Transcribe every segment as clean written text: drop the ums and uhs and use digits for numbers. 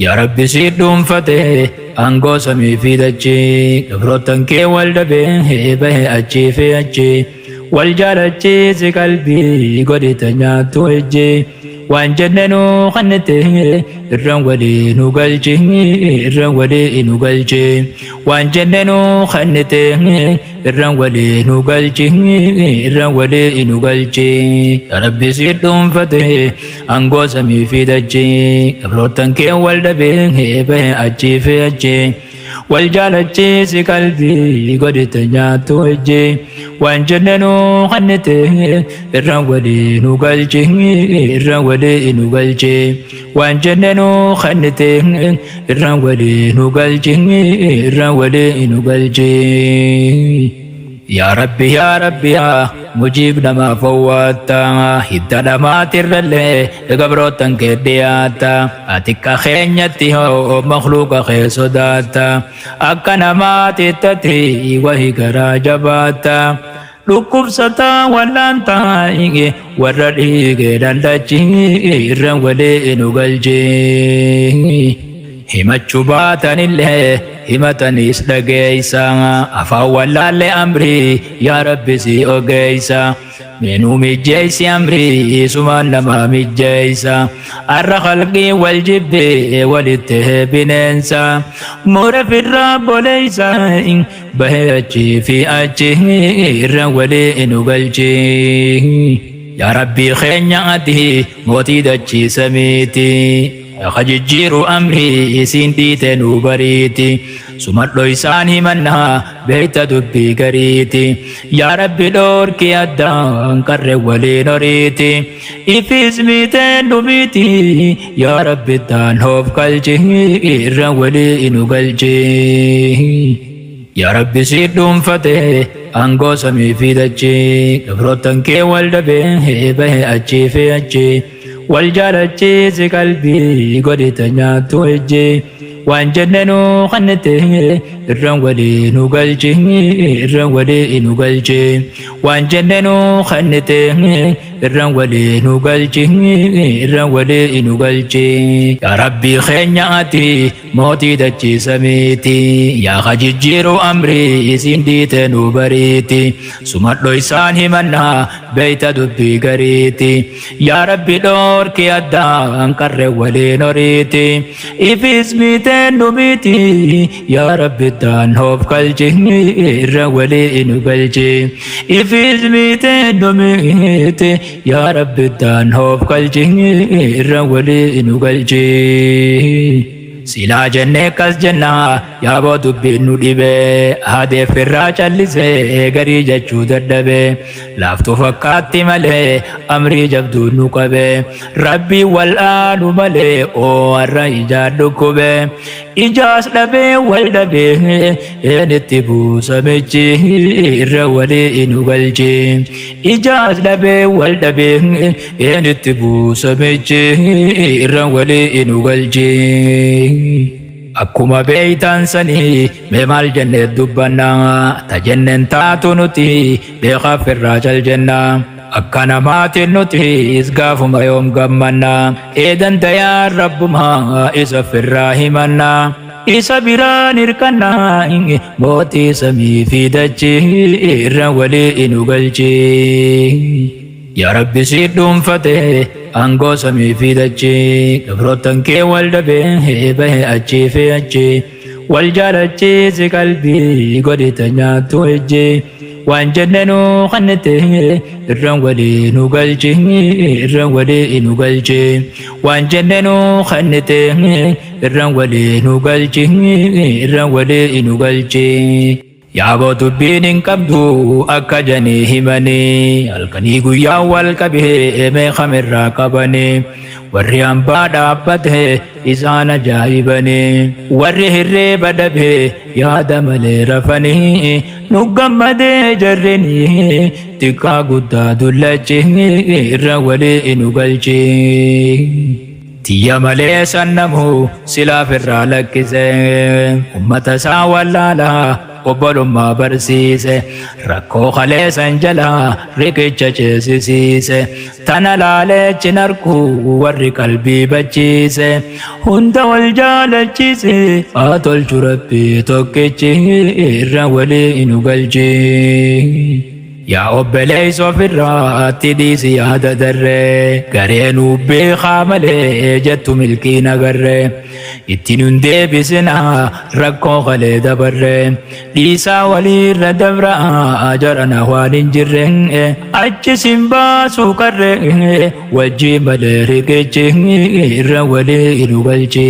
Yaa Rabbi si dhuunfate aangoo samii fi dachii, gabroottan kee wal dhabee bahe achii fi achi, wal jaalachiisi qalbii godhite nyaattu ijji, waan jenne nu kennite irraan walii nu galchi, irraan walii nu galchi, waan jenne nu kennite irraan walii nu galchi, irraan walii nu galchi. Yaa Rabbi si dhuunfate aangoo samii fi dachii, gabroottan kee wal dhabee bahe achii fi achi, wal jaalachiisi qalbii godhite nyaattu ijji, waan jenne nu kennite irraan walii nu galchi, irraan walii nu galchi, waan jenne nu kennite irraan walii nu galchi, irraan walii nu galchi. Yaa Rabbi, yaa Rabbi, yaa mujiib namaa fowwaatta, hidda dhamaatirrallee gabroottan kee dhiyaatta, ati akka keenyatti hoo makhluuqa kee sodaatta, akka namaatittati wahi garaa jabaatta, dhukkubsataa wallaantaa warra dhiigee dandachi irraan walii nu galchi. Himachuu baatanillee himataniis dhageeysa, afaan wallaalle amrii yaa Rabbi si ogeeysa, meenuu mijjeeysi amrii sumaan nama mijjeeysa, arra khalqii wal jibbee walitti bineensa mura firraa boleeysa bahee achii fi achi irraan walii nu galchi. Yaa Rabbii keenya ati mootii dachii samiiti, jijjiiru amrii isiin dhiite nu bariiti, sumadho isaan himannaa beeyta dubbii gariiti, yaa Rabbi dhoorki addaan qarre waliin horiiti, ifis miiteen dhumiiti, yaa Rabbi taan hoof galchi irraan walii nu galchi. Yaa Rabbi si dhuunfate aangoo samii fi dachii, gabroottan kee wal dhabee bahe achii fi achi, wal jaalachiisi qalbii godhite nyaattu ijji, waan jenne nu kennite irraan walii nu galchi, irraan walii nu galchi, waan jenne nu kennite irraan walii nu galchi, irraan walii nu galchi. Yaa Rabbii keenya ati mootii dachii samiiti, yaa jijjiiru amrii isiin dhiite nu bariiti, sumadho isaan himannaa beeyta dubbii gariiti, yaa Rabbi dhoorki addaan qarre waliin horiiti, ifis miiteen dhumiiti, yaa Rabbi taan hoof galchi irra walii nu galchi, ifis miiteen dhumiiti, yaa Rabbi taan hoof galchi irra walii nu galchi. Silaa jennee kas jennaa yaaboo dubbiin nu dhibee, haadeef irraa callisee garii jechuu dadhabee, laaftuu fakkaatti malee amrii jabduu nu qabee, Rabbii wal'aanu malee oo har'a ijaan dhukkubee, ijaas dhabee wal dhabee eenitti buusamichi irra walii nu galchi, ijaas dhabee wal dhabee eenitti buusamichi irra walii nu galchi. Akkuma beeytan sanii mee maal jennee dubbannaa, ta jenneen taatu nuti beekaaf irraa cal jennaa, akka namaatiin nutis gaafuma yoom gammannaa, eedan dayaan rabbumaa isa firraa himannaa, isa biraan hirkannaa mootii samii fi dachii irra walii nu galchi. Yaa Rabbi si dhuunfate aangoo samii fi dachii, gabroottan kee wal dhabee bahe achii fi achi, wal jaalachiisi qalbii godhite nyaattu ijji, waan jenne nu kennite irraan walii nu galchi, irraan walii nu galchi, waan jenne nu kennite irraan walii nu galchi, irraan walii nu galchi. Yaaboo dubbiin hin qabdu akka janii himanii, halkanii guyyaa wal qabee meeqamirraa qabanii, warri hambaa dhaabbate isaan ajaa'ibanii, warri hirriiba dhabee yaada malee rafanii, nu gammadee jarrinii xiqqaa guddaa dullachi irra walii nu galchi. Tiyya malee sannamu silaaf irraa lakkise ummata isaa wallaalaa Obbolummaa barsiise. Rakkoo kaleessan jalaa riqicha ceesisiise. Tana laalee cin arku warri qalbii bachiise. Hunda wal jaalachiise haa tolchu Rabbi tokkichi irra walii nu galchi. Yaa obboleessa, ofirraatti dhiisi yaada darree, gareenuu beekaa malee jettu milkiin agarree. Itti nun deebisinaa rakkoo kalee dabarree, dhiisaa waliirra dabraa jarana waan hin jirre. Achi sin baasuu qarree, wajjii malee riqichi irra walii nu galchi.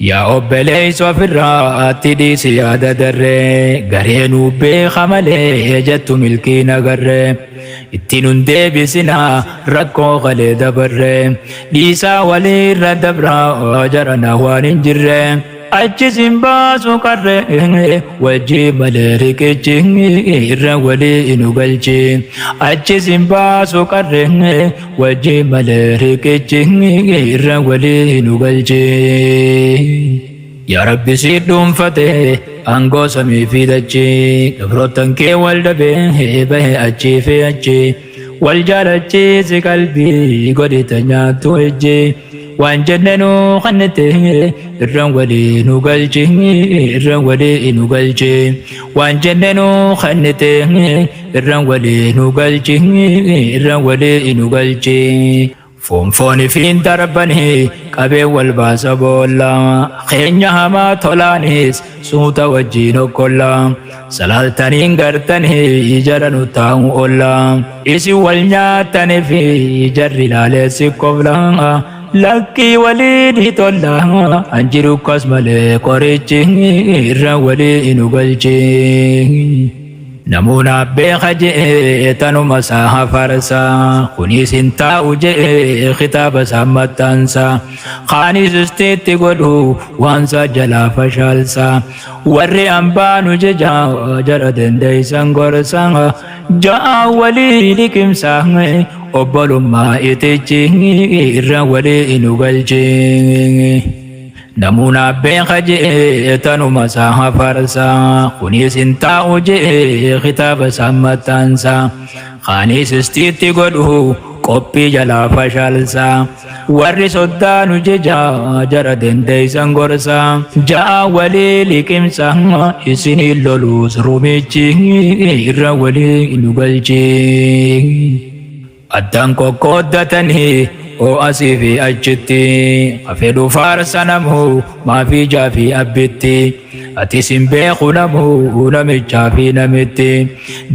Yaa obboleessa, ofirraatti dhiisi yaada darree, gareenuu beeka malee jettu milkiin agarree. Itti nun deebisinaa rakkoo kalee dabarree, dhiisaa waliirra dabraa jarana waan hin jirre. Achi sin baasu qarree, wajjii malee riqichi irra walii nu galchi. Achi sin baasu qarree, wajjii malee riqichi irra walii nu galchi. Yaa Rabbi, si dhuunfate aangoo samii fi dachii, gabroottan kee wal dhabee bahe achii fi achi. Wal jaalachiisi, qalbii godhite nyaattu ejji. Waan jenne nu kannite irraan walii nu galchi, irraan walii nu galchi. Waan jenne nu kannite irraan walii nu galchi, irraan walii nu galchi. Foon foonifiin darbanii qabee wal baasa boolla, keenya hamaa tolaanis suuta wajjiin okkolla. Salaaltaniin gartanii jara nu taa'u olla, isin wal nyaatanii fi jarri ilaaleessi kofla. Lakkii waliin tolla anjiru kos malee qorichi irra walii nu galchi. Namuuna beeka je'ee tanuma isaa hafarsa, kunis hin taa'u je'ee kitaaba isaa maxxansa, kaanis istiitti godhu waan isaa jalaa fashaalsa. Warri ambaanu jeja jara dandeeysan gorsa, ja'a walii liqimsa, obbolummaa itichi irra walii nu galchi. Namuuna beeka je'ee tanuma isaa hafarsa, kunis hin taa'u je'ee kitaaba isaa maxxansa, kaanis istiitti godhu qophii jalaa fashaalsa. Warri soddaanu jeja jara dandeeysan gorsa, ja'a walii liqimsa, isinii loluus rumichi irra walii nu galchi. Addaan qoqqooddatanii oo asii fi achitti hafedhu faarsa namu maafii jaafii abbitti. Atis hin beeku namu namichaa fi namitti,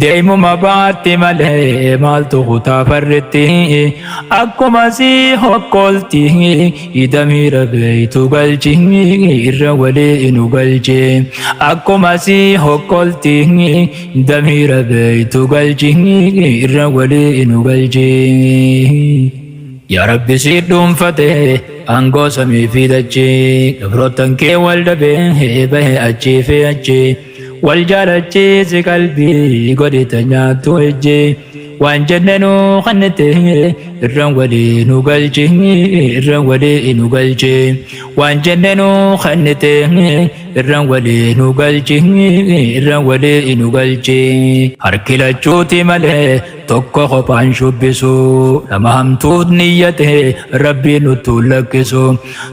deemuma baatti malee maaltu kutaa farritti. Akkuma si hokkolti hidamiira beeytu galchi, irra walii nu galchi. Akkuma si hokkolti damiira beeytu galchi, irra walii nu galchi. Yaa Rabbi, si dhuunfate aangoo samii fi dachii, gabroottan kee wal dhabee bahe achii fi achi. Wal jaalachiisi, qalbii godhite nyaattu ejji. Waan jenne nu kannite irraan walii nu galchi, irraan walii nu galchi. Waan jenne nu kannite irraan walii nu galchi, irraan walii nu galchi. Harki lachuuti malee tokko kophaan shubbisu, nama hamtuut niyyate Rabbiin nuttuu lakkisu.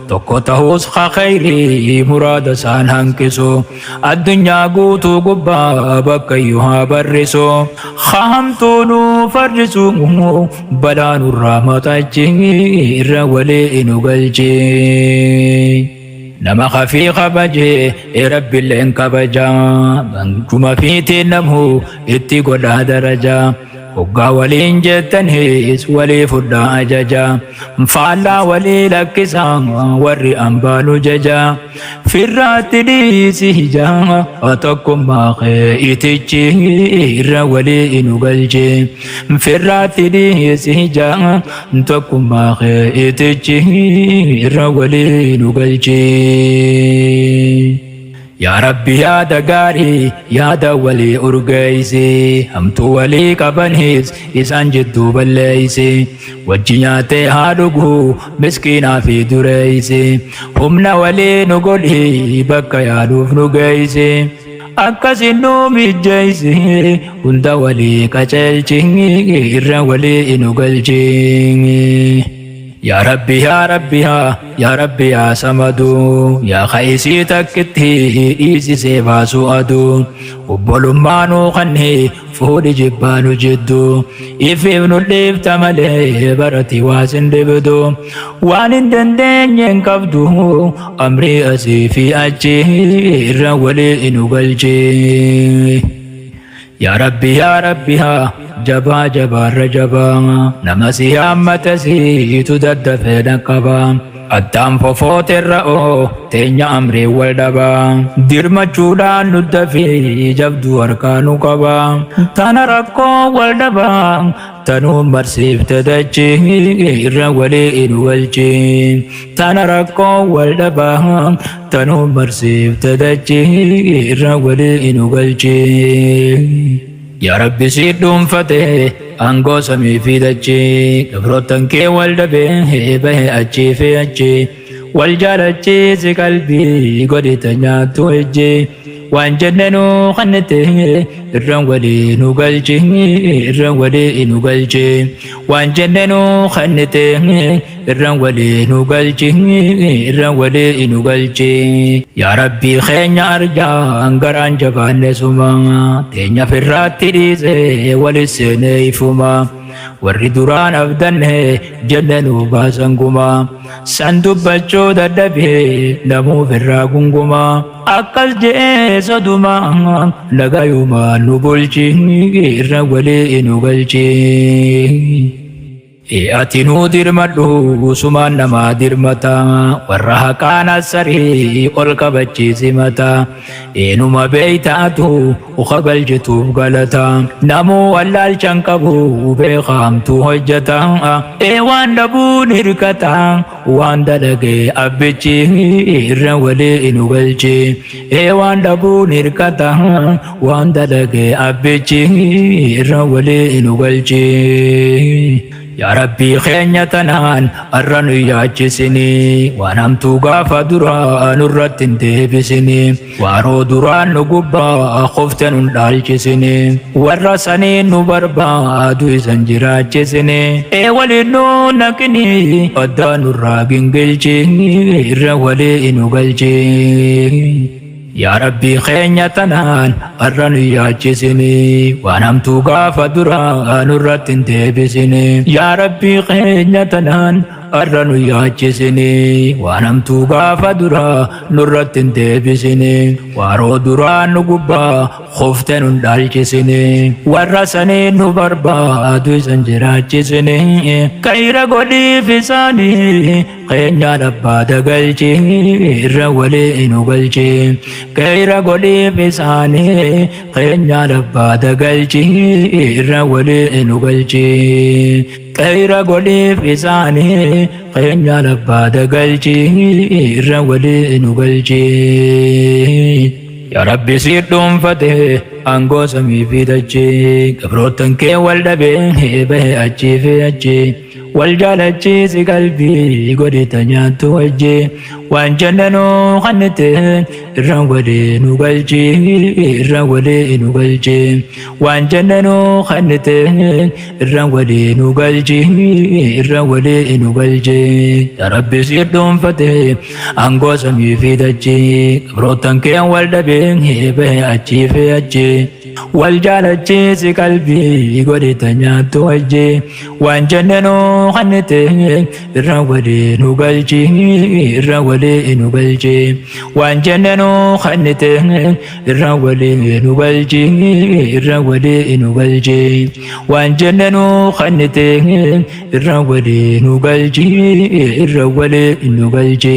Tokko ta'us khayrii muraada isaan hanqisu, addunyaa guutuu gubbaa bakka iyyuu haa barrisu. Hamtuu nu farrisu balaa nurraa maxachi, irra walii nu galchi. Nama kafii kabaje Rabbiilleen kabaja, bankuma fiitiin namu itti godhaa daraja. Hoggaa waliin jettanis walii fudhaa ajaja, faallaa walii lakkisaa warri ambaanu jaja. Firraatti dhiisi ija tokkummaa kee itichi, irra walii nu galchi. Firraatti dhiisi ija tokkummaa kee itichi, irra walii nu galchi. Yaa Rabbi yaada gaarii yaada walii urgeeysi, hamtuu walii qabanis isaan jidduu balleeysi. Wajji nyaatee haa dhuguu miskiinaa fi dureeysi. Humna walii nu godhi bakka yaaduuf nu geeysi. Akkasin nu mijjeeysi hunda walii qaceelchi irra walii nu galchi. Yaa Rabbi yaa Rabbi yaa yaa Rabbi yaa Samadu, yaa kaisii takkitti dhiisisee baasu aduu. Obbolummaa nuu kanni fuudhi jibbaa nu jiddu, ifiif nu dhiifta malee barati waa sin dhibdu. Waan hin dandeenye hin qabdu amrii asii fi achi irra walii nu galchi. Yaa Rabbi yaa Rabbi yaa jabaa jabaarra jabaa, nama si haammate siitu daddafee dhaqqaba. Addaan fofooterra oo teenya amrii wal dhabaa, dirmachuudhaan nu dafii jabduu harkaa nu qaba. Tana rakkoo wal dhabaa tanuu marsiifte dachi irra walii nu galchi. Tana rakkoo wal dhabaa tanuu marsiifte dachi irra walii nu galchi. Yaa Rabbi si dhuunfate aangoo samii fi dachii, gabroottan kee wal dhabee bahe achii fi achi. Wal jaalachiisi qalbii godhite nyaattu ijji, waan jenne nu kannite irra walii nu galchi, irra walii nu galchi. Waan jenne nu kannite irra walii nu galchi, irra walii nu galchi. Yaa Rabbi keenya arjaan garaan jabaanne suma, teenya firraatti dhiise walis seenee ifuma. Warri duraan abdanne jenne nu baasan guma, san dubbachuu dadhabee namuu firraa gunguma. Akkas je'ee soduma nagayuma nu bulchi irra walii nu galchi. Ati nuu dirmadhu sumaan namaa dirmata, warra haqaan assarii ol qabachiisi mata. Eenuma beeytaatu uka galchituuf galata, namuu wallaalchan qabu beekamtuu hojjeta. Ee waan dhabuun hirkata waan dalagee abbichi irra walii nu galchi. Ee waan dhabuun hirkata waan dalagee abbichi irra walii nu galchi. Yaa Rabbii keenya tanaan har'a nu yaachisini, waan hamtuu gaafa duraa nurratti hin deebisini. Waaroo duraan nu gubbaa kofte nun dhaalchisini, warra saniin nu barbaadu isan jiraachisini. Ee waliin nu naqini addaa nurraa gingilchi irra walii nu galchi. Yaa Rabbii keenya tanaan har'a nu yaachisini, waan hamtuu gaafa duraa nurratti hin deebisini. Yaa Rabbii keenya tanaan har'a nu yaachisini, waan hamtuu gaafa duraa nurratti hin deebisini. Waaroo duraa nu gubbaa kofte nun dhaalchisini, warra saniin nu barbaadu isan jiraachisini. Kayra godhiif isaanii keenya abbaa dagalchi irra walii nu galchi. Kayra godhiif isaanii keenya abbaa dagalchi irra walii nu galchi. Kayra godhiif isaanii keenya abbaa dagalchi irra walii nu galchi. Yaa Rabbi si dhuunfate aangoo samii fi dachii, gabroottan kee wal dhabee bahe achii fi achi. Wal jaalachiisi qalbii godhita nyaattu wajji, waan jenne nu kannite irra walii nu galchi, irra walii nu galchi. Waan jenne nu kannite irra walii nu galchi, irra walii nu galchi. Yaa Rabbi si dhuunfate aangoo samii fi dachii, gabroottan kee wal dhabee bahe achii fi achi. Wal jaalachiisi qalbii godhita nyaattu wajji, waan jenne nu kannite irra walii nu galchi, irra walii nu galchi. Waan jenne nu kannite irra walii nu galchi, irra walii nu galchi. Waan jenne nu kannite irra walii nu galchi, irra walii nu galchi.